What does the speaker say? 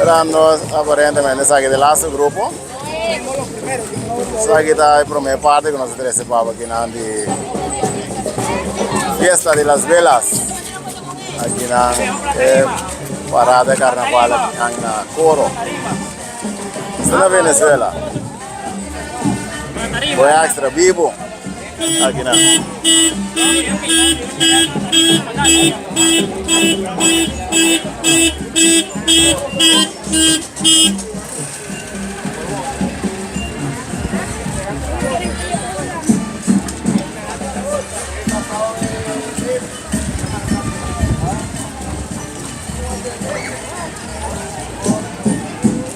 Esperando aparentemente esaki de laatste grupo. Esaki ta e prome parte ku nos a trese pa akinan di Fiesta de las Velas. Akinan e parada carnaval akinan na Coro. Esta na Venezuela. Boy extra bibo. Akinan.